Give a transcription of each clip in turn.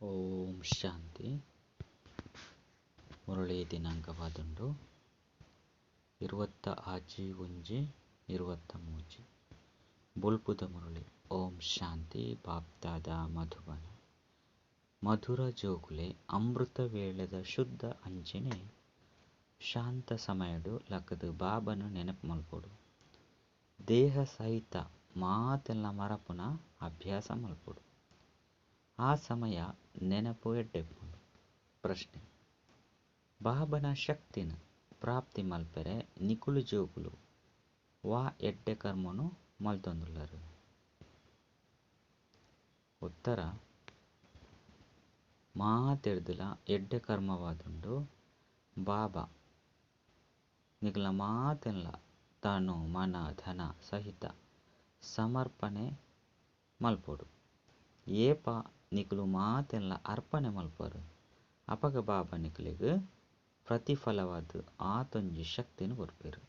ಓಂ ಶಾಂತಿ. ಮುರಳಿ ದಿನಾಂಕವಾದುಂಡು 26/1/23. ಬೊಲ್ಪುದ ಮುರಳಿ. ಓಂ ಶಾಂತಿ. ಬಾಪ್ದಾದ ಮಧುಬನ. ಮಧುರ ಜೋಕುಲೆ ಅಮೃತ ವೇಳೆದ ಶುದ್ಧ ಅಂಚನೆ ಶಾಂತ ಸಮಯಡು ಲಕುದು ಬಾಬನು ನೆನಪು ಮಲ್ಪೊಡು. ದೇಹ ಸಹಿತ ಮಾತೆಲ್ಲ ಮರಪುನ ಅಭ್ಯಾಸ ಮಲ್ಪೊಡು. ಆ ಸಮಯ ನೆನಪು ಎಡ್ಡೆಪ್ಪುಂಡು. ಪ್ರಶ್ನೆ: ಬಾಬನ ಶಕ್ತಿನ ಪ್ರಾಪ್ತಿ ಮಲ್ಪೆರೆ ನಿಕುಲು ಜೋಕುಲು ವಾ ಎಡ್ಡೆ ಕರ್ಮನು ಮಲ್ತೊಂದುಲ್ಲರು? ಉತ್ತರ: ಮಾತೆಡ್ದಲ ಎಡ್ಡೆ ಕರ್ಮವಾದುಂಡು ಬಾಬಾ ನಿಕಲ್ನ ಮಾತೆಲ್ಲ ತನು ಮನ ಧನ ಸಹಿತ ಸಮರ್ಪಣೆ ಮಲ್ಪೊಡು. ಏಪ ನಿಕುಲು ಮಾತೆಲ್ಲ ಅರ್ಪಣೆ ಮಲ್ಪರು ಅಪಗ ಬಾಬಾ ನಿಕುಲೆಗ್ ಪ್ರತಿಫಲವಾದ್ ಆತೊಂಜಿ ಶಕ್ತಿನ್ ಕೊರ್ಪೆರು.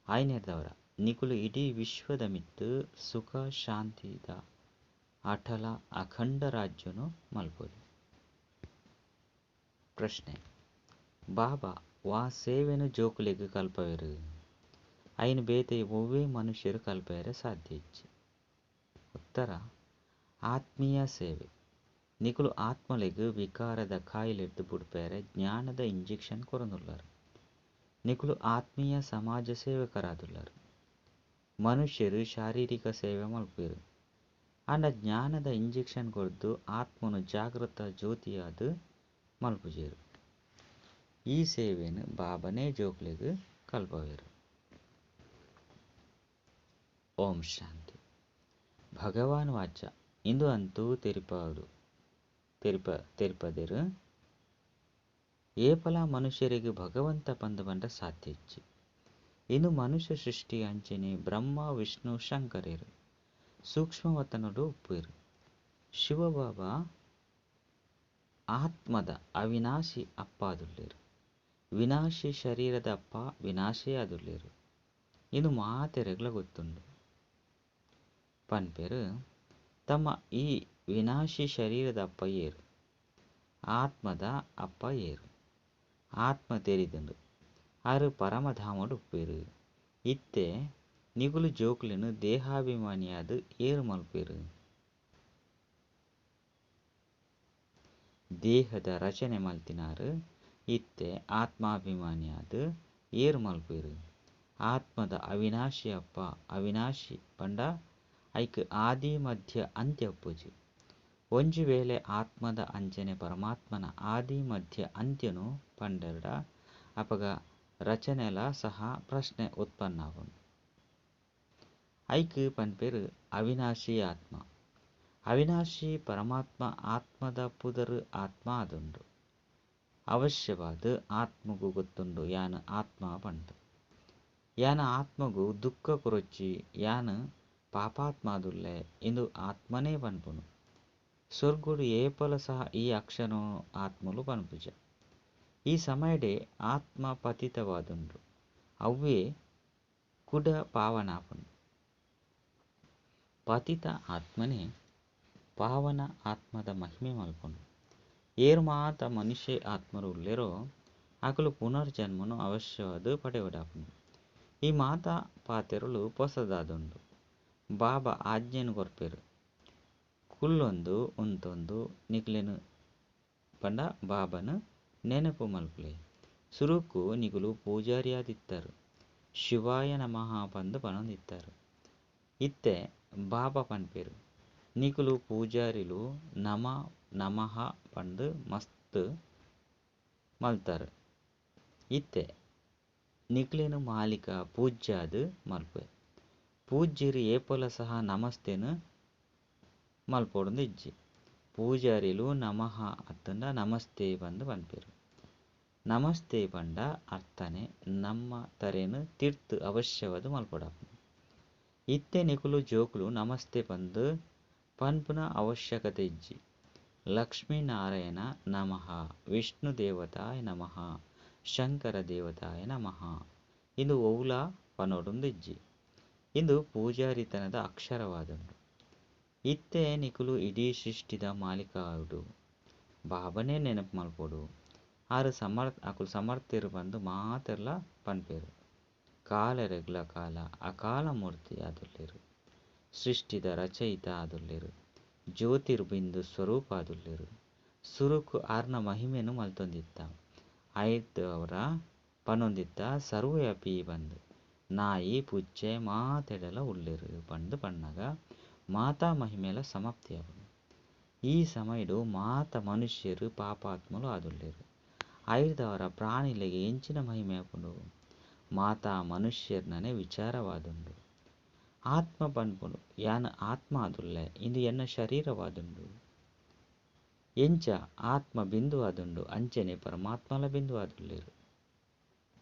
ಆಯ್ನೆರ್ದವರ ನಿಕುಲು ಇಡೀ ವಿಶ್ವದ ಮಿತ್ತ್ ಸುಖ ಶಾಂತಿದ ಅಟಲ ಅಖಂಡ ರಾಜ್ಯನು ಮಲ್ಪೊಲಿ. ಪ್ರಶ್ನೆ: ಬಾಬಾ ವಾ ಸೇವೆನ್ ಜೋಕುಲೆಗ್ ಕಲ್ಪವೆರು? ಐನ್ ಬೇತೆ ಒವ್ವೇ ಮನುಷ್ಯೆರ್ ಕಲ್ಪೆರೆ ಸಾಧ್ಯ ಇಜ್ಜಿ. ಉತ್ತರ: ಆತ್ಮೀಯ ಸೇವೆ. ನಿಕುಲು ಆತ್ಮಲೆಗ್ ವಿಕಾರದ ಕಾಯಿಲೆಡ್ದ್ ಬುಡ್ಪೆರೆ ಜ್ಞಾನದ ಇಂಜೆಕ್ಷನ್ ಕೊರೊಂದುಲ್ಲರು. ನಿಕುಲು ಆತ್ಮೀಯ ಸಮಾಜ ಸೇವಕರಾದುಲ್ಲರ್. ಮನುಷ್ಯೆರ್ ಶಾರೀರಿಕ ಸೇವೆ ಮಲ್ಪುವೆರ್. ಆಂಡ ಜ್ಞಾನದ ಇಂಜೆಕ್ಷನ್ ಕೊರ್ದು ಆತ್ಮನು ಜಾಗೃತ ಜ್ಯೋತಿಯಾದ್ ಮಲ್ಪುಜೆರ್. ಈ ಸೇವೆನ್ ಬಾಬಾನೇ ಜೋಕುಲೆಗ್ ಕಲ್ಪವೆರು. ಓಂ ಶಾಂತಿ. ಭಗವಾನ್ ವಾಚ ಇಂದು ಅಂತೂ ತೆರಿಪಾದು ತೆರಿಪ ತೆರಿಪದೆರ್. ಏಪಲ ಮನುಷ್ಯರಿಗೆ ಭಗವಂತ ಪಂದ್ ಪಂಡ ಸಾಧ್ಯ ಇಜ್ಜಿ. ಇಂದು ಮನುಷ್ಯ ಸೃಷ್ಟಿ ಅಂಚನೆ ಬ್ರಹ್ಮ ವಿಷ್ಣು ಶಂಕರೆರ್ ಸೂಕ್ಷ್ಮವತನೊಡು ಉಪ್ಪುವೆರ್. ಶಿವಬಾಬಾ ಆತ್ಮದ ಅವಿನಾಶಿ ಅಪ್ಪ ಆದುಲ್ಲೆರ್. ವಿನಾಶಿ ಶರೀರದ ಅಪ್ಪ ವಿನಾಶಿ ಆದುಲ್ಲೆರ್. ಇಂದು ಮಾತೆರೆಗ್ಲ ಗೊತ್ತುಂಡು. ಪನ್ಪೆರ್ ತಮ್ಮ ಈ ವಿನಾಶಿ ಶರೀರದ ಅಪ್ಪ ಏರ್? ಆತ್ಮದ ಅಪ್ಪ ಏರ್? ಆತ್ಮ ತೆರಿದುಂಡು. ಆರು ಪರಮಧಾಮಡು ಉಪ್ಪುವೆರ್. ಇತ್ತೆ ನಿಕುಲು ಜೋಕುಲೆನ್ ದೇಹಾಭಿಮಾನಿಯಾದ್ ಏರ್ ಮಲ್ಪುವೆರ್? ದೇಹದ ರಚನೆ ಮಲ್ತಿನಾರ್ ಇತ್ತೆ ಆತ್ಮಾಭಿಮಾನಿಯಾದ್ ಏರ್ ಮಲ್ಪುವೆರ್? ಆತ್ಮದ ಅವಿನಾಶಿ ಅಪ್ಪ. ಅವಿನಾಶಿ ಪಂಡ ಐಕ್ ಆದಿ ಮಧ್ಯ ಅಂತ್ಯ ಉಪ್ಪುಜಿ. ಒಂಜಿ ವೇಳೆ ಆತ್ಮದ ಅಂಚನೆ ಪರಮಾತ್ಮನ ಆದಿ ಮಧ್ಯ ಅಂತ್ಯನು ಪಂಡೆರ್ಡ ಅಪಗ ರಚನೆಲ ಸಹ ಪ್ರಶ್ನೆ ಉತ್ಪನ್ನ ಆಪುಂಡು. ಐಕ್ ಪನ್ಪೆರ್ ಅವಿನಾಶಿ ಆತ್ಮ. ಅವಿನಾಶಿ ಪರಮಾತ್ಮ ಆತ್ಮದ ಪುದರ್ ಆತ್ಮ ಆದುಂಡು. ಅವಶ್ಯವಾದ್ ಆತ್ಮಗು ಗೊತ್ತುಂಡು ಯಾನ್ ಆತ್ಮ ಪಂದ್. ಯಾನ್ ಆತ್ಮಗು ದುಃಖ ಕೊರೊಚ್ಚಿ ಯಾನ್ ಪಾಪಾತ್ಮ ಆದುಲ್ಲೆ ಇಂದು ಆತ್ಮನೇ ಪನ್ಪುನು. ಸ್ವರ್ಗಡು ಏಪಲ ಸಹ ಈ ಅಕ್ಷರನು ಆತ್ಮಲು ಪನ್ಪುಜ. ಈ ಸಮಯಡೇ ಆತ್ಮ ಪತಿತವಾದುಂಡು ಅವ್ವೇ ಕುಡ ಪಾವನ ಆಪುಂಡು. ಪತಿತ ಆತ್ಮನೇ ಪಾವನ ಆತ್ಮದ ಮಹಿಮೆ ಮಲ್ಪುಂಡು. ಏರ್ ಮಾತ ಮನುಷ್ಯ ಆತ್ಮರು ಉಲ್ಲೆರೋ ಅಕುಲು ಪುನರ್ಜನ್ಮನು ಅವಶ್ಯವಾದ್ ಪಡೆಯೊಡಾಪುಂಡು. ಈ ಮಾತ ಪಾತೆರಲು ಪೊಸದಾದುಂಡು. ಬಾಬಾ ಆಜ್ಞೆನ್ ಕೊರ್ಪೆರ್. ಕುಲ್ಲೊಂದು ಉಂತೊಂದು ನಿಕ್ಲೆನ್ ಪಂಡ ಬಾಬಾನ ನೆನಪು ಮಲ್ಪುಲೆ. ಸುರುಕು ನಿಕುಲು ಪೂಜಾರಿಯಾದಿತ್ತರ್. ಶಿವಾಯ ನಮಃ ಪಂದ್ ಪನೊಂದಿತ್ತರ್. ಇತ್ತೆ ಬಾಬಾ ಪನ್ಪೆರ್ ನಿಕುಲು ಪೂಜಾರಿಲು ನಮ ನಮಃ ಪಂದ್ ಮಸ್ತ್ ಮಲ್ತರ್. ಇತ್ತೆ ನಿಕ್ಲೆನ್ ಮಾಲೀಕ ಪೂಜ್ಯಾದ್ ಮಲ್ಪುವೆ. ಪೂಜ್ಯೆರ್ ಏಪಲ ಸಹ ನಮಸ್ತೆನ್ ಮಲ್ಪೊಡುಂದು ಇಜ್ಜಿ. ಪೂಜಾರಿಲು ನಮಃ ಅತ್ತುಂಡ ನಮಸ್ತೆ ಪಂದ್ ಪನ್ಪೆರ್. ನಮಸ್ತೆ ಪಂಡ ಅರ್ಥನೆ ನಮ್ಮ ತರೆನ್ ತಿರ್ತ್ ಅವಶ್ಯವಾದ್ ಮಲ್ಪೊಡಾಪುಂಡು. ಇತ್ತೆ ನಿಕುಲು ಜೋಕುಲು ನಮಸ್ತೆ ಪಂದ್ ಪನ್ಪುನ ಅವಶ್ಯಕತೆ ಇಜ್ಜಿ. ಲಕ್ಷ್ಮೀ ನಾರಾಯಣ ನಮಃ ವಿಷ್ಣು ದೇವತಾಯ ನಮಃ ಶಂಕರ ದೇವತಾಯ ನಮಃ ಇಂದು ಒವ್ಲ ಪನೊಡುಂದು ಇಜ್ಜಿ. ಇಂದು ಪೂಜಾರಿತನದ ಅಕ್ಷರವಾದುಂಡು. ಇತ್ತೆ ನಿಕುಲು ಇಡೀ ಸೃಷ್ಟಿದ ಮಾಲೀಕ ಆವೊಡು. ಬಾಬನೇ ನೆನಪು ಮಲ್ಪೊಡು. ಆರು ಸಮರ್ಥ ಅಕುಲು ಸಮರ್ಥೆರ್ ಪಂದ್ ಮಾತೆರ್ಲ ಪನ್ಪೆರ್. ಕಾಲರೆಗ್ಲ ಕಾಲ ಅಕಾಲ ಮೂರ್ತಿ ಆದುಲ್ಲೆರ್. ಸೃಷ್ಟಿದ ರಚಯಿತ ಆದುಲ್ಲೆರ್. ಜ್ಯೋತಿರ್ಬಿಂದು ಸ್ವರೂಪ ಆದುಲ್ಲೆರ್. ಸುರುಕು ಆರ್ನ ಮಹಿಮೆನ್ ಮಲ್ತೊಂದಿತ್ತ. ಐಡ್ದಾವರ ಪನೊಂದಿತ್ತ ಸರ್ವವ್ಯಾಪಿ ಪಂದ್. ನಾಯಿ ಪುಚ್ಚೆ ಮಾತೆಡಲ ಉಲ್ಲೆರ್ ಪಂದ್ ಪನ್ನಗ ಮಾತಾ ಮಹಿಮೆಲ ಸಮಾಪ್ತಿ ಆಪುಂಡು. ಈ ಸಮಯಡ್ ಮಾತ ಮನುಷ್ಯೆರ್ ಪಾಪಾತ್ಮಲು ಆದುಲ್ಲೆರ್. ಐಡ್ದಾವರ ಪ್ರಾಣಿಲೆಗ್ ಎಂಚಿನ ಮಹಿಮೆ ಆಪುಂಡು. ಮಾತಾ ಮನುಷ್ಯೆರ್ನನೇ ವಿಚಾರವಾದುಂಡು. ಆತ್ಮ ಪನ್ಪುಂಡು ಯಾನ್ ಆತ್ಮ ಆದುಲ್ಲೆ ಇಂದು ಎನ್ನ ಶರೀರವಾದುಂಡು. ಎಂಚ ಆತ್ಮ ಬಿಂದು ಆದುಂಡು ಅಂಚನೆ ಪರಮಾತ್ಮಲ ಬಿಂದು ಆದುಲ್ಲೆರ್.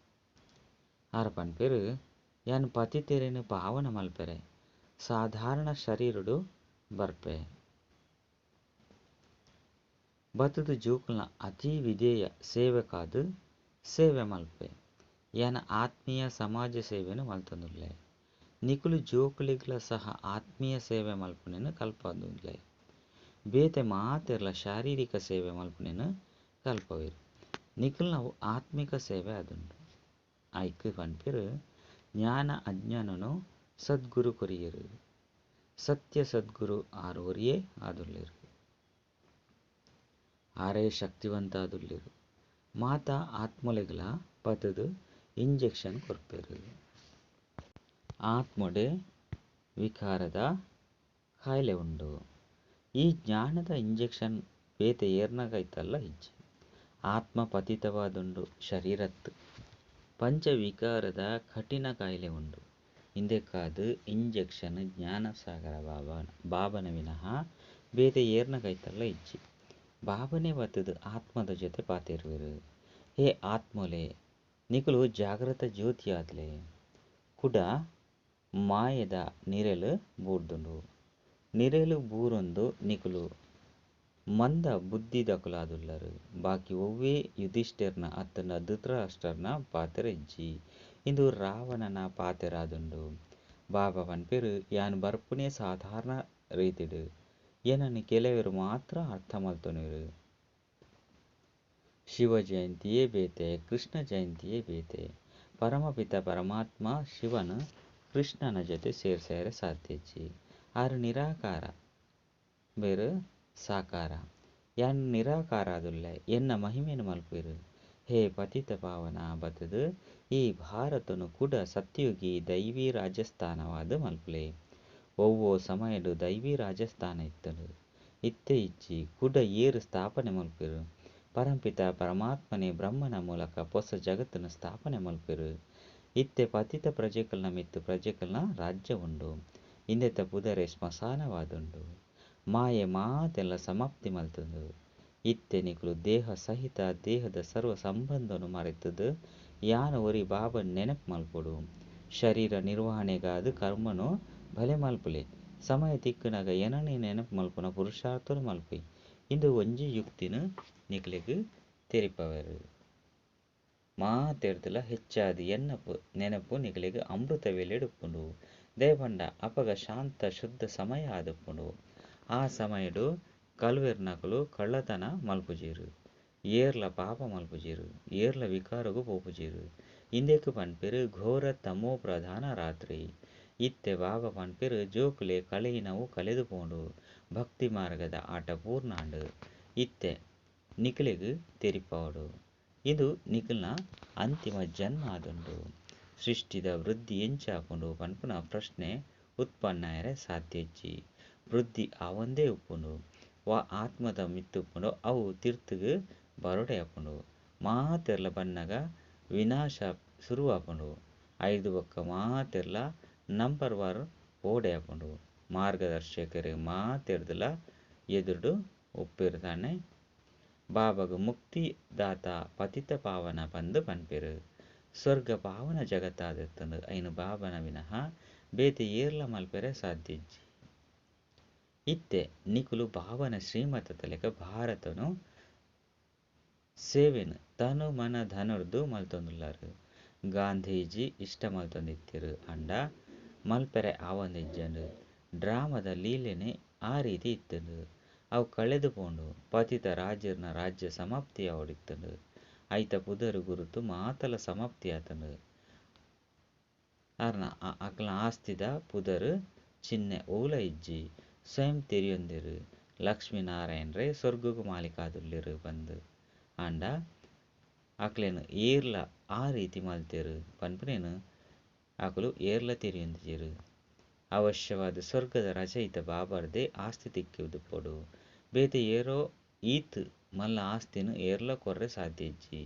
ಆರ್ ಪನ್ಪೆರ್ ಯಾನ್ ಪತಿತೆರೆನ್ ಪಾವನ ಮಲ್ಪೆರೆ ಸಾಧಾರಣ ಶರೀರಡ್ ಬರ್ಪೆ. ಬತ್ತುದು ಜೋಕುಲ್ನ ಅತಿ ವಿಧೇಯ ಸೇವಕಾದ್ ಸೇವೆ ಮಲ್ಪುವೆ. ಯಾನ್ ಆತ್ಮೀಯ ಸಮಾಜ ಸೇವೆನ್ ಮಲ್ತೊಂದುಲ್ಲೆ. ನಿಕುಲು ಜೋಕುಲೆಗ್ಲ ಸಹ ಆತ್ಮೀಯ ಸೇವೆ ಮಲ್ಪುನೆನ್ ಕಲ್ಪಾವೊಂದುಲ್ಲೆ. ಬೇತೆ ಮಾತೆರ್ಲಾ ಶಾರೀರಿಕ ಸೇವೆ ಮಲ್ಪುನೆನ್ ಕಲ್ಪಾವೆರ್. ನಿಕಲ್ನವು ಆತ್ಮಿಕ ಸೇವೆ ಆದುಂಡು. ಐಕ್ ಪನ್ಪೆರ್ ಜ್ಞಾನ ಅಜ್ಞಾನನು ಸದ್ಗುರು ಕೊರಿಯೆರ್. ಸತ್ಯ ಸದ್ಗುರು ಆರ್ ಒರಿಯೇ ಆದುಲ್ಲೆರ್. ಆರೇ ಶಕ್ತಿವಂತ ಆದುಲ್ಲೆರ್. ಮಾತಾ ಆತ್ಮಲೆಗ್ಲ ಬತ್ತುದು ಇಂಜೆಕ್ಷನ್ ಕೊರ್ಪೆರ್. ಆತ್ಮಡೇ ವಿಕಾರದ ಕಾಯಿಲೆ ಉಂಡು. ಈ ಜ್ಞಾನದ ಇಂಜೆಕ್ಷನ್ ಬೇತೆ ಏರ್ನ ಕೈತಲ್ಲ ಇಜ್ಜಿ. ಆತ್ಮ ಪತಿತವಾದುಂಡು ಶರೀರತ್. ಪಂಚ ವಿಕಾರದ ಕಠಿಣ ಕಾಯಿಲೆ ಉಂಡು. ಇಂದೆಕಾದ್ ಇಂಜೆಕ್ಷನ್ ಜ್ಞಾನ ಸಾಗರ ಬಾಬನ ವಿನಃ ಬೇತೆ ಏರ್ನ ಕೈತಲ್ಲ ಇಜ್ಜಿ. ಬಾಬನೇ ಬತ್ತುದು ಆತ್ಮದ ಜೊತೆ ಪಾತೆರುವೆರ್. ಹೇ ಆತ್ಮಲೆ ನಿಕುಲು ಜಾಗೃತ ಜ್ಯೋತಿ ಆದ್ಲೆ. ಕುಡ ಮಾಯೆದ ನಿರೆಲ್ ಬೂರ್ದುಂಡು. ನಿರೆಲ್ ಬೂರೊಂದು ನಿಕುಲು ಮಂದ ಬುದ್ಧಿದಕುಲಾದುಲ್ಲರ್. ಬಾಕಿ ಒವ್ವೇ ಯುಧಿಷ್ಠಿರನ ಅತ್ತುಂಡ ಧೃತರಾಷ್ಟ್ರನ ಪಾತೆರ ಇಜ್ಜಿ. ಇಂದು ರಾವಣನ ಪಾತೆರ ಆದುಂಡು. ಬಾಬಾ ಪನ್ಪೆರ್ ಯಾನ್ ಬರ್ಪುನೇ ಸಾಧಾರಣ ರೀತಿಡ್. ಎನನ್ ಕೆಲವೆರ್ ಮಾತ್ರ ಅರ್ಥ ಮಲ್ತೊನುವೆರ್. ಶಿವ ಜಯಂತಿಯೇ ಬೇತೆ ಕೃಷ್ಣ ಜಯಂತಿಯೇ ಬೇತೆ. ಪರಮಪಿತ ಪರಮಾತ್ಮ ಶಿವನ್ ಕೃಷ್ಣನ ಜೊತೆ ಸೇರ್ಸಾಯೆರೆ ಸಾಧ್ಯ ಇಜ್ಜಿ. ಆರ್ ನಿರಾಕಾರ ಮೇರ್ ಸಾಕಾರ. ಯಾನ್ ನಿರಾಕಾರ ಆದುಲ್ಲೆ ಎನ್ನ ಮಹಿಮೆನ್ ಮಲ್ಪುವೆರ್. ಹೇ ಪತಿತ ಪಾವನ ಬತ್ತುದು ಈ ಭಾರತನ್ ಕುಡ ಸತ್ಯಯುಗಿ ದೈವಿ ರಾಜಸ್ಥಾನವಾದ್ ಮಲ್ಪುಲೆ. ಒವ್ವೋ ಸಮಯಡ್ ದೈವಿ ರಾಜಸ್ಥಾನ ಇತ್ತುಂಡು. ಇತ್ತೆ ಇಜ್ಜಿ ಕುಡ ಏರ್ ಸ್ಥಾಪನೆ ಮಲ್ಪುವೆರ್. ಪರಮಪಿತ ಪರಮಾತ್ಮನೇ ಬ್ರಹ್ಮನ ಮೂಲಕ ಪೊಸ ಜಗತ್ತುನ್ ಸ್ಥಾಪನೆ ಮಲ್ಪುವೆರ್. ಇತ್ತೆ ಪತಿತ ಪ್ರಜೆಕಲ್ನ ಮಿತ್ತ್ ಪ್ರಜೆಕಲ್ನ ರಾಜ್ಯ ಉಂಡು. ಇಂದೆತ ಪುದರೇ ಸ್ಮಶಾನವಾದುಂಡು. ಮಾಯೆ ಮಾತೆನ್ಲ ಸಮಾಪ್ತಿ ಮಲ್ತುಂಡು. ಇತ್ತೆ ನಿಕುಲು ದೇಹ ಸಹಿತ ದೇಹದ ಸರ್ವ ಸಂಬಂಧನ್ ಮರೆತುದು ಯಾನ್ ಒರಿ ಬಾಬನ್ ನೆನಪು ಮಲ್ಪೊಡು. ಶರೀರ ನಿರ್ವಹಣೆಗಾದ್ ಕರ್ಮನ್ ಬಲೆ ಮಲ್ಪುಲೆ. ಸಮಯ ತಿಕ್ಕುನಗ ಎನನ್ ನೆನಪು ಮಲ್ಪುನ ಪುರುಷಾರ್ಥನ್ ಮಲ್ಪಿ. ಇಂದು ಒಂಜಿ ಯುಕ್ತಿನ್ ನಿಕಲೆಗ್ ತೆರಿಪಾವೆರ್. ಮಾತೆರ್ದಲ ಹೆಚ್ಚಾದ್ ಎನ್ನ ನೆನಪು ನಿಕಲೆಗ್ ಅಮೃತ ವೇಳೆಡ್ ಉಪ್ಪುಂಡು. ದಾಯೆ ಪಂಡ ಅಪಗ ಶಾಂತ ಶುದ್ಧ ಸಮಯ ಆದುಪ್ಪುಂಡು. ಆ ಸಮಯಡ್ ಕಲ್ವೆರ್ನಕುಲು ಕಳ್ಳತನ ಮಲ್ಪುಜೆರ್. ಏರ್ಲ ಪಾಪ ಮಲ್ಪುಜೆರ್. ಏರ್ಲ ವಿಕಾರಗ್ ಪೋಪುಜೆರ್. ಇಂದೆಕ್ ಪನ್ಪೆರ್ ಘೋರ ತಮೋ ಪ್ರಧಾನ ರಾತ್ರಿ. ಇತ್ತೆ ಬಾಬಾ ಪನ್ಪೆರ್ ಜೋಕುಲೆ ಕಳೆಯಿನವು ಕಳೆದು ಪೋಂಡು. ಭಕ್ತಿ ಮಾರ್ಗದ ಆಟ ಪೂರ್ಣ ಆಂಡ್. ಇತ್ತೆ ನಿಕಲೆಗ್ ತೆರಿಪಾವೊಡು. ಇಂದು ನಿಕಲ್ನ ಅಂತಿಮ ಜನ್ಮ ಆದುಂಡು. ಸೃಷ್ಟಿದ ವೃದ್ಧಿ ಎಂಚ ಆಪುಂಡು ಪನ್ಪುನ ಪ್ರಶ್ನೆ ಉತ್ಪನ್ನ ಆಯೆರೆ ಸಾಧ್ಯ ಇಜ್ಜಿ. ವೃದ್ಧಿ ಆವೊಂದೇ ಉಪ್ಪುಂಡು. ವಾ ಆತ್ಮದ ಮಿತ್ತ್ ಉಪ್ಪುಂಡು ಅವು ತಿರ್ತುಗು ಬರೊಡೆ ಆಪುಂಡು. ಮಾತೆರ್ಲ ಬನ್ನಗ ವಿನಾಶ ಸುರು ಆಪುಂಡು. ಐದು ಬೊಕ್ಕ ಮಾತೆರ್ಲ ನಂಬರ್ ವಾರ್ ಪೋಡೆ ಆಪುಂಡು. ಮಾರ್ಗದರ್ಶಕರು ಮಾತೆರ್ದಲ ಎದುರುಡು ಉಪ್ಪೆರ್ ತಾನೆ. ಬಾಬಾಗ್ ಮುಕ್ತಿದಾತ ಪತಿತ ಪಾವನ ಪಂದ್ ಪನ್ಪೆರ್. ಸ್ವರ್ಗ ಪಾವನ ಜಗತ್ತಾದಿತ್ತುಂಡು ಐನ್ ಬಾಬನ ವಿನಃ ಬೇತೆ ಏರ್ಲ ಮಲ್ಪೆರೆ ಸಾಧ್ಯ ಇಜ್ಜಿ. ಇತ್ತೆ ನಿಕುಲು ಬಾಬನ ಶ್ರೀಮತದ ಲೆಕ ಭಾರತನು ಸೇವೆನ್ ತನು ಮನ ಧನರ್ದು ಮಲ್ತೊಂದುಲ್ಲರ್. ಗಾಂಧೀಜಿ ಇಷ್ಟ ಮಲ್ತೊಂದಿತ್ತೆರ್ ಆಂಡ ಮಲ್ಪೆರೆ ಆವೊಂದಿಜ್ಜಂಡ್. ಡ್ರಾಮದ ಲೀಲೆನೆ ಆ ರೀತಿ ಇತ್ತುಂಡು. ಅವು ಕಳೆದ್ ಪೋಂಡು. ಪತಿತ ರಾಜೆರ್ನ ರಾಜ್ಯ ಸಮಾಪ್ತಿ ಆವೊಡಿತ್ತುಂಡು. ಐತ ಪುದರ್ ಗುರುತು ಮಾತಲ ಸಮಾಪ್ತಿ ಆತುಂಡು. ಆರ್ನ ಅಕ್ಲ್ನ ಆಸ್ತಿದ ಪುದರ್ ಚಿಹ್ನೆ ಒವ್ಲ ಇಜ್ಜಿ. ಸ್ವಯಂ ತೆರಿಯೊಂದೆರ್ ಲಕ್ಷ್ಮೀ ನಾರಾಯಣರೇ ಸ್ವರ್ಗಗ್ ಮಾಲೀಕ ಆದುಲ್ಲೆರ್ ಪಂದ್. ಆಂಡ ಅಕ್ಲೆನ್ ಏರ್ಲ ಆ ರೀತಿ ಮಲ್ತೆರ್ ಪನ್ಪುನೆನ್ ಅಕುಲು ಏರ್ಲ ತೆರಿಯೊಂದಿಜೆರ್. ಅವಶ್ಯವಾದ್ ಸ್ವರ್ಗದ ರಚಯಿತ ಬಾಬರ್ದೇ ಆಸ್ತಿ ತಿಕ್ಕಿದುಪ್ಪೊಡು. ಬೇತೆ ಏರೋ ಈತ್ ಮಲ್ಲ ಆಸ್ತಿನ್ ಏರ್ಲ ಕೊರ್ರೆ ಸಾಧ್ಯ ಇಜ್ಜಿ.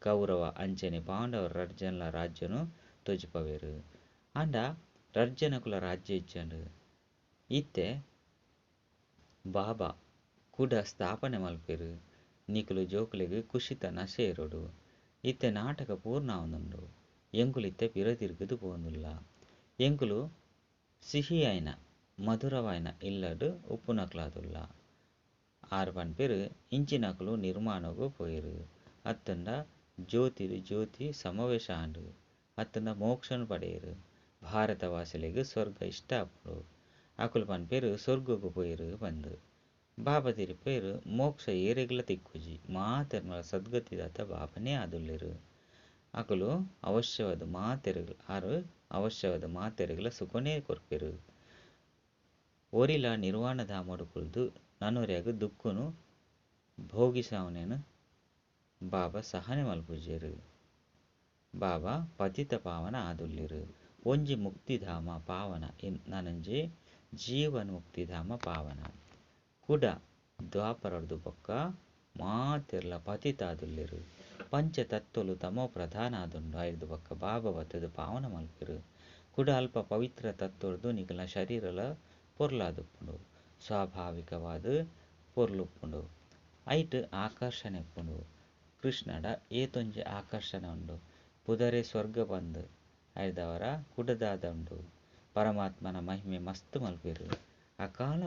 ಕೌರವ ಅಂಚನೆ ಪಾಂಡವ ರಡ್ಡ್ ಜನಲ ರಾಜ್ಯನು ತೋಜಿಪಾವೆರ್. ಆಂಡ ರಡ್ಡ್ ಜನಕುಲ ರಾಜ್ಯ ಇಜ್ಜಂಡ್. ಇತ್ತೆ ಬಾಬಾ ಕುಡ ಸ್ಥಾಪನೆ ಮಲ್ಪೆರ್. ನಿಕುಲು ಜೋಕುಲೆಗ್ ಖುಷಿತ ನಶೆ ಇರೊಡು. ಇತ್ತೆ ನಾಟಕ ಪೂರ್ಣ ಆವೊಂದುಂಡು. ಎಂಕುಲು ಇತ್ತೆ ಪಿರ ತಿರುಗುದು ಪೋವೊಂದುಲ್ಲ. ಎಂಕುಲು ಸಿಹಿಯಾಯಿನ ಮಧುರವಾಯಿನ ಇಲ್ಲಡ್ ಉಪ್ಪುನಕುಲಾದುಲ್ಲ. ಆರ್ ಪನ್ಪೆರ್ ಇಂಚಿನಕುಲು ನಿರ್ಮಾಣೊಗು ಪೋಯೆರ್. ಅತ್ತುಂಡ ಜ್ಯೋತಿಡ್ ಜ್ಯೋತಿ ಸಮಾವೇಶ ಆಂಡ್. ಅತ್ತುಂಡ ಮೋಕ್ಷನ್ ಪಡೆಯೆರ್. ಭಾರತವಾಸಿಲೆಗ್ ಸ್ವರ್ಗ ಇಷ್ಟ ಆಪುಂಡು. ಅಕುಲು ಪನ್ಪೆರ್ ಸ್ವರ್ಗಗ್ ಪೋಯೆರ್ ಪಂದ್. ಬಾಬಾ ತೆರಿಪಾಯೆರ್ ಮೋಕ್ಷ ಏರೆಗ್ಲ ತಿಕ್ಕುಜಿ. ಮಾತೆರ್ನಲ ಸದ್ಗತಿದಾತ ಬಾಬಾನೇ ಆದುಲ್ಲೆರ್. ಅಕುಲು ಅವಶ್ಯವಾದ್ ಮಾತೆರೆಗ್ಲ ಆರ್ ಅವಶ್ಯವಾದ್ ಮಾತೆರೆಗ್ಲ ಸುಖನೇ ಕೊರ್ಪೆರ್. ಒರಿಲ ನಿರ್ವಾಣ ಧಾಮಡ್ ಕುಲ್ದು ನನೊರಿಯಗ್ ದುಃಖನು ಭೋಗಿಸಾವುನೇನ್ ಬಾಬಾ ಸಹನೆ ಮಲ್ಪುಜೆರ್. ಬಾಬಾ ಪತಿತ ಪಾವನ ಆದುಲ್ಲೆರ್. ಒಂಜಿ ಮುಕ್ತಿಧಾಮ ಪಾವನ ನನೊಂಜಿ ಜೀವನ್ ಮುಕ್ತಿಧಾಮ ಪಾವನ. ಕುಡ ದ್ವಾಪರಡ್ದು ಬೊಕ್ಕ ಮಾತೆರ್ಲ ಪತಿತ ಆದುಲ್ಲೆರ್. ಪಂಚತತ್ವಲು ತಮೋ ಪ್ರಧಾನ ಆದುಂಡು. ಐರ್ದ್ ಬೊಕ್ಕ ಬಾಬಾ ಬತ್ತುದು ಪಾವನ ಮಲ್ಪೆರ್. ಕುಡ ಅಲ್ಪ ಪವಿತ್ರ ತತ್ವರ್ದು ನಿಕಲ್ನ ಶರೀರಲ ಪೊರ್ಲಾದುಪ್ಪುಂಡು. ಸ್ವಾಭಾವಿಕವಾದ್ ಪೊರ್ಲುಪ್ಪುಂಡು. ಐಟ್ ಆಕರ್ಷಣೆ ಉಪ್ಪುಂಡು. ಕೃಷ್ಣಡ ಏತೊಂಜಿ ಆಕರ್ಷಣೆ ಉಂಡು. ಪುದರೇ ಸ್ವರ್ಗ ಪಂದ್ ಐರ್ದಾವರ ಕುಡ ದಾದ ಉಂಡು. ಪರಮಾತ್ಮನ ಮಹಿಮೆ ಮಸ್ತ್ ಮಲ್ಪೆರ್. ಅಕಾಲ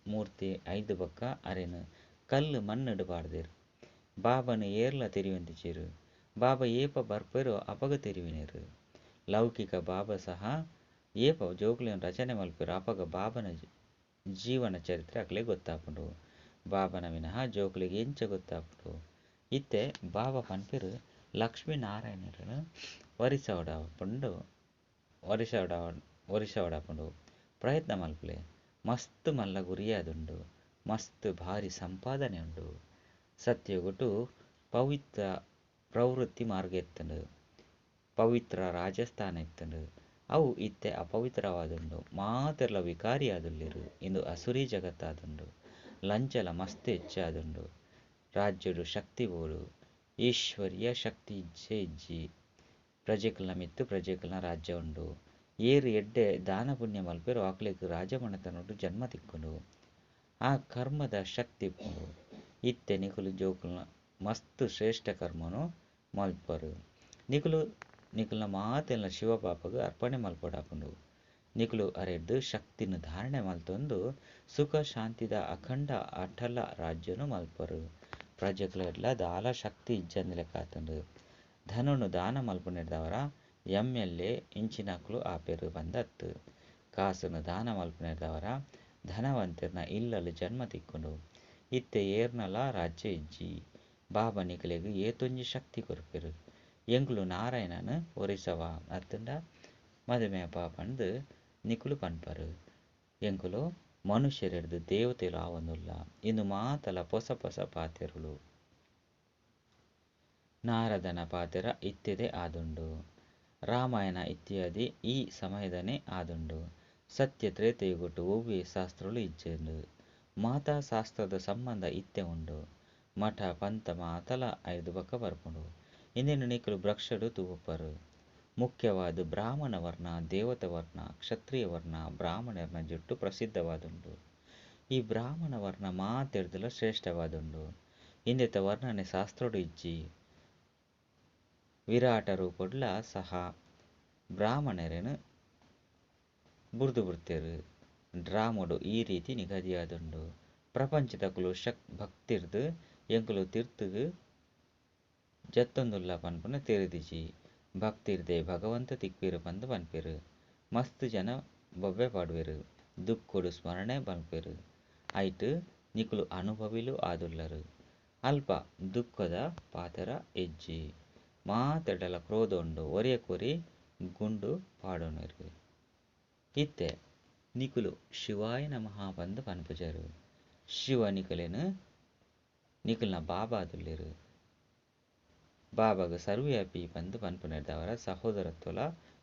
ಮೂರ್ತಿ ಐರ್ದ್ ಬೊಕ್ಕ ಅರೆನ್ ಕಲ್ಲು ಮಣ್ಣುಡ್ ಪಾಡ್ದೆರ್. ಬಾಬಾನ ಏರ್ಲ ತೆರಿಯೊಂದಿಜೆರ್. ಬಾಬಾ ಏಪ ಬರ್ಪೆರೋ ಅಪಗ ತೆರಿವಿನೆರ್. ಲೌಕಿಕ ಬಾಬಾ ಸಹ ಏಪ ಜೋಕುಲೆನ್ ರಚನೆ ಮಲ್ಪೆರೋ ಅಪಗ ಬಾಬನ ಜೀವನ ಚರಿತ್ರೆ ಅಕ್ಲೆಗ್ ಗೊತ್ತಾಪುಂಡು. ಬಾಬನ ವಿನಃ ಜೋಕುಲೆಗ್ ಎಂಚ ಗೊತ್ತಾಪುಂಡು. ಇತ್ತೆ ಬಾಬಾ ಪನ್ಪೆರ್ ಲಕ್ಷ್ಮೀ ನಾರಾಯಣೆರೆನ್ ವರಿಸವಡಾಪುಂಡು ವರಿಸವಡಾಪುಂಡು. ಪ್ರಯತ್ನ ಮಲ್ಪುಲೆ. ಮಸ್ತ್ ಮಲ್ಲ ಗುರಿಯಾದುಂಡು. ಮಸ್ತ್ ಭಾರಿ ಸಂಪಾದನೆ ಉಂಡು. ಸತ್ಯಯುಗಟು ಪವಿತ್ರ ಪ್ರವೃತ್ತಿ ಮಾರ್ಗ ಇತ್ತುಂಡು. ಪವಿತ್ರ ರಾಜಸ್ಥಾನ ಇತ್ತುಂಡು. ಅವು ಇತ್ತೆ ಅಪವಿತ್ರವಾದುಂಡು. ಮಾತೆರ್ಲ ವಿಕಾರಿ ಆದುಲ್ಲೆರ್. ಇಂದು ಅಸುರಿ ಜಗತ್ತಾದುಂಡು. ಲಂಚಲ ಮಸ್ತ್ ಹೆಚ್ಚಾದುಂಡು. ರಾಜ್ಯಡು ಶಕ್ತಿ ಬೋಡು. ಈಶ್ವರ್ಯ ಶಕ್ತಿ ಇಜ್ಜೇ ಇಜ್ಜಿ. ಪ್ರಜೆಕಲ್ನ ಮಿತ್ತ್ ಪ್ರಜೆಕಲ್ನ ರಾಜ್ಯ ಉಂಡು. ಏರ್ ಎಡ್ಡೆ ದಾನ ಪುಣ್ಯ ಮಲ್ಪೆರೋ ಅಕ್ಲೆಗ್ ರಾಜಮನೆತನೊಡು ಜನ್ಮ ತಿಕ್ಕುಂಡು. ಆ ಕರ್ಮದ ಶಕ್ತಿ ಉಪ್ಪುಂಡು. ಇತ್ತೆ ನಿಕುಲು ಜೋಕುಲ್ನ ಮಸ್ತ್ ಶ್ರೇಷ್ಠ ಕರ್ಮನು ಮಲ್ಪರು. ನಿಕುಲು ನಿಕಲ್ನ ಮಾತೆಲ್ನ ಶಿವ ಬಾಬಾಗ್ ಅರ್ಪಣೆ ಮಲ್ಪೊಡಾಪುಂಡು. ನಿಕುಲು ಅರೆಡ್ದ್ ಶಕ್ತಿನ್ ಧಾರಣೆ ಮಲ್ತೊಂದು ಸುಖ ಶಾಂತಿದ ಅಖಂಡ ಅಟಲ ರಾಜ್ಯನು ಮಲ್ಪರು. ಪ್ರಜೆಕುಲೆಡ್ಲ ದಾಲ ಶಕ್ತಿ ಇಜ್ಜಂದಿಲೆಕ ಆತುಂಡು. ಧನೊನು ದಾನ ಮಲ್ಪುನೆಡ್ದಾವರ ಎಮ್ ಎಲ್ ಎ ಇಂಚಿನಕುಲು ಆಪೆರ್ ಪಂದ್ ಅತ್ತ್. ಕಾಸುನು ದಾನ ಮಲ್ಪುನೆಡ್ದಾವರ ಧನವಂತೆರ್ನ ಇಲ್ಲಲ್ ಜನ್ಮ ತಿಕ್ಕುಂಡು. ಇತ್ತೆ ಏರ್ನಲ ರಾಜ್ಯ ಇಜ್ಜಿ. ಬಾಬಾ ನಿಕಲೆಗ್ ಏತೊಂಜಿ ಶಕ್ತಿ ಕೊರ್ಪೆರ್. ಎಂಕುಲು ನಾರಾಯಣನ್ ಒರಿಸವ ಅತ್ತುಂಡ ಮದುಮೆ ಆಪ ಪಂದ್ ನಿಕುಲು ಪನ್ಪರ್. ಎಂಕುಲು ಮನುಷ್ಯರೆಡ್ದ್ ದೇವತೆಲು ಆವೊಂದುಲ್ಲ. ಇಂದು ಮಾತಲ ಪೊಸ ಪೊಸ ಪಾತೆರೊಲು. ನಾರದನ ಪಾತೆರ ಇತ್ತೆದೆ ಆದುಂಡು. ರಾಮಾಯಣ ಇತ್ಯಾದಿ ಈ ಸಮಯದನೇ ಆದುಂಡು. ಸತ್ಯ ತ್ರೇತಾಯುಗಟು ಒವ್ವೇ ಶಾಸ್ತ್ರಲು ಇಜ್ಜಂಡ್. ಮಾತಾ ಶಾಸ್ತ್ರದ ಸಂಬಂಧ ಇತ್ತೆ ಉಂಡು. ಮಠ ಪಂಥ ಮಾತಲ ಐರ್ದ್ ಬೊಕ್ಕ ಬರ್ಪುಂಡು. ಇಂದೆನ್ ನಿಕುಲು ಬ್ರಕ್ಷಡ್ ತೂಪರ್. ಮುಖ್ಯವಾದ್ ಬ್ರಾಹ್ಮಣ ವರ್ಣ, ದೇವತಾ ವರ್ಣ, ಕ್ಷತ್ರಿಯ ವರ್ಣ, ಬ್ರಾಹ್ಮಣೆರ್ನ ಜುಟ್ಟು ಪ್ರಸಿದ್ಧವಾದುಂಡು. ಈ ಬ್ರಾಹ್ಮಣ ವರ್ಣ ಮಾತೆಡ್ದುಲ ಶ್ರೇಷ್ಠವಾದುಂಡು. ಇಂದೆತ ವರ್ಣನೆ ಶಾಸ್ತ್ರಡು ಇಜ್ಜಿ. ವಿರಾಟ ರೂಪಡ್ಲ ಸಹ ಬ್ರಾಹ್ಮಣರೆನ್ ಬುಡ್ದು ಬುಡ್ತೆರ್. ಡ್ರಾಮೊಡು ಈ ರೀತಿ ನಿಗದಿಯಾದುಂಡು. ಪ್ರಪಂಚದಕುಲು ಭಕ್ತಿರ್ದ್ ಎಂಕುಲು ತಿರ್ತುಗು ಜತ್ತೊಂದುಲ್ಲ ಪನ್ಪುನ ತೆರಿದಿಜಿ. ಭಕ್ತಿರ್ದೇ ಭಗವಂತ ತಿಕ್ವೆರ್ ಪಂದ್ ಪನ್ಪೆರ್. ಮಸ್ತ್ ಜನ ಬೊಬ್ಬೆ ಪಾಡುವೆರ್. ದುಃಖೊಡು ಸ್ಮರಣೆ ಮಲ್ಪುವೆರ್. ಐಟ್ ನಿಕುಲು ಅನುಭವಿಲು ಆದುಲ್ಲರ್. ಅಲ್ಪ ದುಃಖದ ಪಾತೆರ ಇಜ್ಜಿ. ಮಾತೆರ್ಡಲ ಕ್ರೋಧ ಉಂಡು, ಒರಿಯಗೊರಿ ಗುಂಡು ಪಾಡೊನ್ವೆರ್. ಇತ್ತೆ ನಿಕುಲು ಶಿವಾಯ ನಮಃ ಪಂದ್ ಪನ್ಪುಜರ್. ಶಿವ ನಿಕಲೆನ್ ನಿಕಲ್ನ ಬಾಬಾ ಆದುಲ್ಲೆರ್. ಬಾಬಾಗ್ ಸರ್ವವ್ಯಾಪಿ ಪಂದ್ ಪನ್ಪುನೆರ್ದಾವರ ಸಹೋದರತ್ವಲ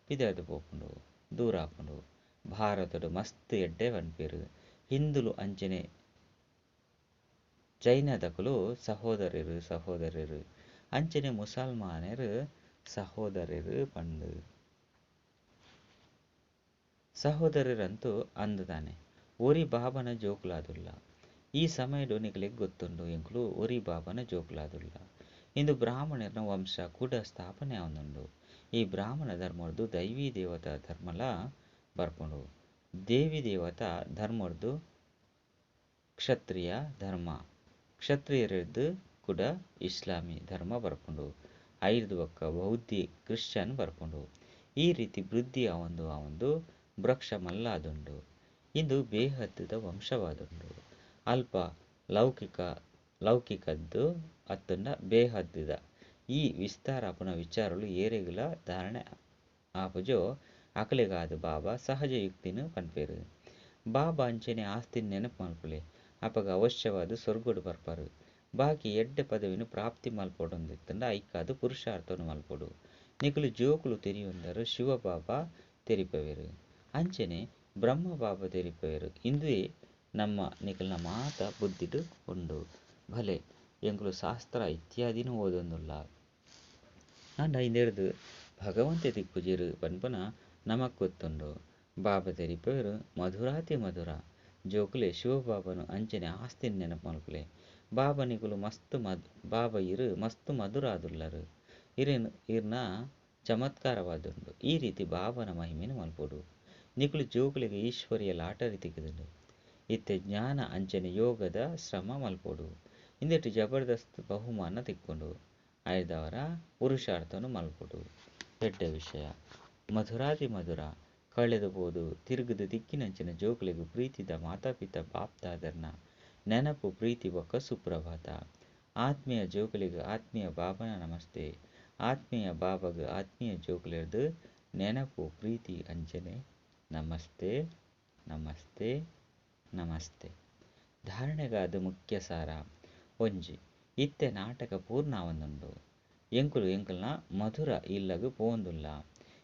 ಪಿದಡ್ದ್ ಪೋಪುಂಡು, ದೂರ ಆಪುಂಡು. ಭಾರತಡ್ ಮಸ್ತ್ ಎಡ್ಡೆ ಪನ್ಪೆರ್. ಹಿಂದುಲು ಅಂಚನೆ ಚೈನಾದಕುಲು ಸಹೋದರೆರ್ ಸಹೋದರೆರ್. ಅಂಚನೆ ಮುಸಲ್ಮಾನೆರ್ ಸಹೋದರೆರ್ ಪಂದ್. ಸಹೋದರೆರಂತೂ ಅಂದ್ ದಾನೆ. ಒರಿ ಬಾಬನ ಜೋಕುಲಾದುಲ್ಲ. ಈ ಸಮಯಡ್ ನಿಕಲೆಗ್ ಗೊತ್ತುಂಡು ಎಂಕುಲು ಒರಿ ಬಾಬನ ಜೋಕುಲಾದುಲ್ಲ. ಇಂದು ಬ್ರಾಹ್ಮಣೆರ್ನ ವಂಶ ಕುಡ ಸ್ಥಾಪನೆ ಆವೊಂದುಂಡು. ಈ ಬ್ರಾಹ್ಮಣ ಧರ್ಮೊಡ್ದು ದೈವೀ ದೇವತಾ ಧರ್ಮಲಾ ಬರ್ಪುಂಡು. ದೇವಿ ದೇವತಾ ಧರ್ಮೊಡ್ದು ಕ್ಷತ್ರಿಯ ಧರ್ಮ, ಕ್ಷತ್ರಿಯೆರೆಡ್ದ್ ಕುಡ ಇಸ್ಲಾಮಿ ಧರ್ಮ ಬರ್ಪುಂಡು. ಐಡ್ದ್ ಬೊಕ್ಕ ಬೌದ್ಧಿ ಕ್ರಿಶ್ಚಿಯನ್ ಬರ್ಪುಂಡು. ಈ ರೀತಿ ವೃದ್ಧಿ ಆವೊಂದು ಆವೊಂದು ವೃಕ್ಷ ಮಲ್ಲಾದುಂಡು. ಇಂದು ಬೇಹದ್ದ ವಂಶವಾದುಂಡು. ಅಲ್ಪ ಲೌಕಿಕ ಲೌಕಿಕದ್ದು ಅತ್ತುಂಡ ಬೇಹದ್ದ ಈ ವಿಸ್ತಾರ ಆಪುನ ವಿಚಾರಲು ಏರೆಗುಲಾ ಧಾರಣೆ ಆಪುಜೋ ಅಕಲೆಗಾದ್ ಬಾಬಾ ಸಹಜ ಯುಕ್ತಿನ್ ಪನ್ಪೆರ್. ಬಾಬಾ ಅಂಚನೆ ಆಸ್ತಿನ್ ನೆನಪು ಮಲ್ಪುಲೆ. ಅಪಗ ಅವಶ್ಯವಾದ್ ಸ್ವರ್ಗಡ್ ಬರ್ಪರ್. ಬಾಕಿ ಎಡ್ಡೆ ಪದವಿನ್ ಪ್ರಾಪ್ತಿ ಮಲ್ಪೊಡುಂದಿತ್ತುಂಡ ಐಕಾದ್ ಪುರುಷಾರ್ಥನ್ ಮಲ್ಪೊಡು. ನಿಕುಲು ಜೋಕುಲು ತೆರಿಯೊಂದರ್ ಶಿವಬಾಬಾ ತೆರಿಪಾವೆರ್. ಅಂಚನೆ ಬ್ರಹ್ಮ ಬಾಬಾ ತೆರಿಪಾವೆರ್. ಇಂದುವೇ ನಮ್ಮ ನಿಕಲ್ನ ಮಾತ ಬುದ್ಧಿಡ್ ಉಂಡು. ಭಲೆ ಎಂಕುಲು ಶಾಸ್ತ್ರ ಇತ್ಯಾದಿನ್ ಓದೊಂದುಲ್ಲ. ಆಂಡ ಇಂದೆಡ್ದ್ ಭಗವಂತೆ ತಿಕ್ಕುಜೆರ್ ಪನ್ಪುನ ನಮಕ್ ಗೊತ್ತುಂಡು. ಬಾಬಾ ತೆರಿಪಾವೆರ್ ಮಧುರಾತಿ ಮಧುರ ಜೋಕುಲೆ ಶಿವಬಾಬಾನು ಅಂಚನೆ ಆಸ್ತಿನ್ ನೆನಪು ಮಲ್ಪುಲೆ. ಬಾಬಾ ನಿಕುಲು ಮಸ್ತ್ ಬಾಬಾ ಇರ್ ಮಸ್ತ್ ಮಧುರ ಆದುಲ್ಲರ್. ಇರೆನ್ ಇರ್ನ ಚಮತ್ಕಾರವಾದುಂಡು. ಈ ರೀತಿ ಬಾಬಾನ ಮಹಿಮೆನ್ ಮಲ್ಪೊಡು. ನಿಕುಲು ಜೋಕುಲೆಗ್ ಈಶ್ವರೀಯ ಲಾಟರಿ ತಿಕ್ಕುದುಂಡು. ಇತ್ತೆ ಜ್ಞಾನ ಅಂಚನೆ ಯೋಗದ ಶ್ರಮ ಮಲ್ಪೊಡು. ಇಂದೆಟ್ ಜಬರ್ದಸ್ತ್ ಬಹುಮಾನ ತಿಕ್ಕುಂಡು. ಐಡ್ದಾವರ ಪುರುಷಾರ್ಥನು ಮಲ್ಪೊಡು. ಎಡ್ಡೆ ವಿಷಯ. ಮಧುರಾತಿ ಮಧುರ ಕಳೆದು ಪೋದು ತಿರುಗುದು ತಿಕ್ಕಿನಂಚಿನ ಜೋಕುಲೆಗ್ ಪ್ರೀತಿದ ಮಾತಾಪಿತಾ ಬಾಪ್ದಾದೆರ್ನ ನೆನಪು ಪ್ರೀತಿ ಬೊಕ್ಕ ಸುಪ್ರಭಾತ. ಆತ್ಮೀಯ ಜೋಕುಲೆಗ್ ಆತ್ಮೀಯ ಬಾಬನ ನಮಸ್ತೆ. ಆತ್ಮೀಯ ಬಾಬಾಗ್ ಆತ್ಮೀಯ ಜೋಕುಲೆರ್ದ್ ನೆನಪು ಪ್ರೀತಿ ಅಂಚನೆ ನಮಸ್ತೆ ನಮಸ್ತೆ ನಮಸ್ತೆ. ಧಾರಣೆಗಾದ್ ಮುಖ್ಯ ಸಾರ. ಒಂಜಿ ಇತ್ತೆ ನಾಟಕ ಪೂರ್ಣ ಆವೊಂದುಂಡು. ಎಂಕುಲು ಎಂಕಲ್ನ ಮಧುರ ಇಲ್ಲಗ್ ಪೋವೊಂದುಲ್ಲ.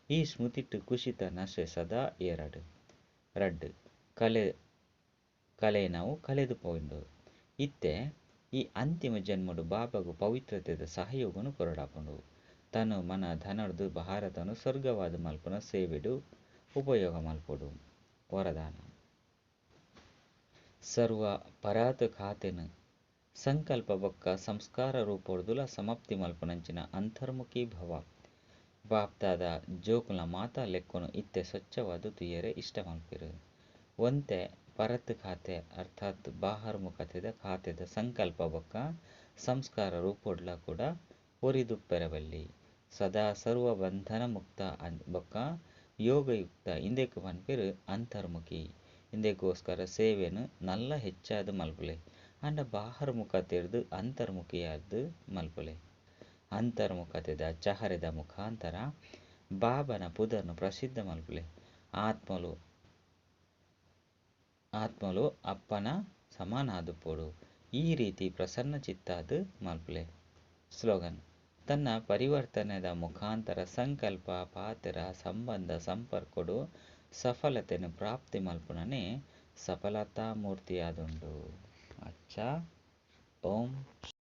ಈ ಸ್ಮೃತಿಟ್ ಖುಷಿತ ನಶೆ ಸದಾ ಏರಡ್. ರಡ್ಡ್ ಕಲೆ ಕಲೆಯಿನವು ಕಲೆದು ಪೋಂಡು. ಇತ್ತೆ ಈ ಅಂತಿಮ ಜನ್ಮಡ್ ಬಾಬಾಗ್ ಪವಿತ್ರತೆದ ಸಹಯೋಗನ್ ಕೊರೊಡಾಪುಂಡು. ತನು ಮನ ಧನರ್ದ್ ಭಾರತನ್ ಸ್ವರ್ಗವಾದ್ ಮಲ್ಪುನ ಸೇವೆಡ್ ಉಪಯೋಗ ಮಲ್ಪೊಡು. ವರದಾನ. ಸರ್ವ ಪರಾತ್ ಖಾತೆನ್ ಸಂಕಲ್ಪ ಬೊಕ್ಕ ಸಂಸ್ಕಾರ ರೂಪೊಡ್ದುಲ ಸಮಾಪ್ತಿ ಮಲ್ಪುನಂಚಿನ ಅಂತರ್ಮುಖಿ ಭವ. ಬಾಪ್ದಾದ ಜೋಕುಲ್ನ ಮಾತಾ ಲೆಕ್ಕೊನು ಇತ್ತೆ ಸ್ವಚ್ಛವಾದ್ ತೂಯೆರೆ ಇಷ್ಟ ಮಲ್ಪುವೆರ್. ಒಂತೆ ಪರತ್ ಖಾತೆ ಅರ್ಥಾತ್ ಬಾಹರ್ಮುಖತೆದ ಖಾತೆದ ಸಂಕಲ್ಪ ಬೊಕ್ಕ ಸಂಸ್ಕಾರ ರೂಪೊಡ್ಲ ಕೂಡ ಒರಿದುಪ್ಪೆರೆ ಬಲ್ಲಿ. ಸದಾ ಸರ್ವ ಬಂಧನ ಮುಕ್ತ ಬೊಕ್ಕ ಯೋಗಯುಕ್ತ ಇಂದೆಕ್ ಪನ್ಪೆರ್ ಅಂತರ್ಮುಖಿ. ಇಂದೆಗೋಸ್ಕರ ಸೇವೆನ್ ನಲ್ಲ ಹೆಚ್ಚಾದ್ ಮಲ್ಪುಲೆ. ಆಂಡ ಬಾಹರ್ಮುಖತೆಡ್ದ್ ಅಂತರ್ಮುಖಿಯಾದ್ ಮಲ್ಪುಲೆ. ಅಂತರ್ಮುಖತೆದ ಚಹರೆದ ಮುಖಾಂತರ ಬಾಬನ ಪುದರ್ನ್ ಪ್ರಸಿದ್ಧ ಮಲ್ಪುಲೆ. ಆತ್ಮಲು ಆತ್ಮಲು ಅಪ್ಪನ ಸಮಾನ ಆದುಪ್ಪೊಡು. ಈ ರೀತಿ ಪ್ರಸನ್ನ ಚಿತ್ತಾದ್ ಮಲ್ಪುಲೆ. ಸ್ಲೋಗನ್. ತನ್ನ ಪರಿವರ್ತನೆದ ಮುಖಾಂತರ ಸಂಕಲ್ಪ ಪಾತೆರ ಸಂಬಂಧ ಸಂಪರ್ಕಡು ಸಫಲತೆನ್ ಪ್ರಾಪ್ತಿ ಮಲ್ಪುನನೇ ಸಫಲತಾ ಮೂರ್ತಿಯಾದುಂಡು. ಅಚ್ಚಾ. ಓಂ.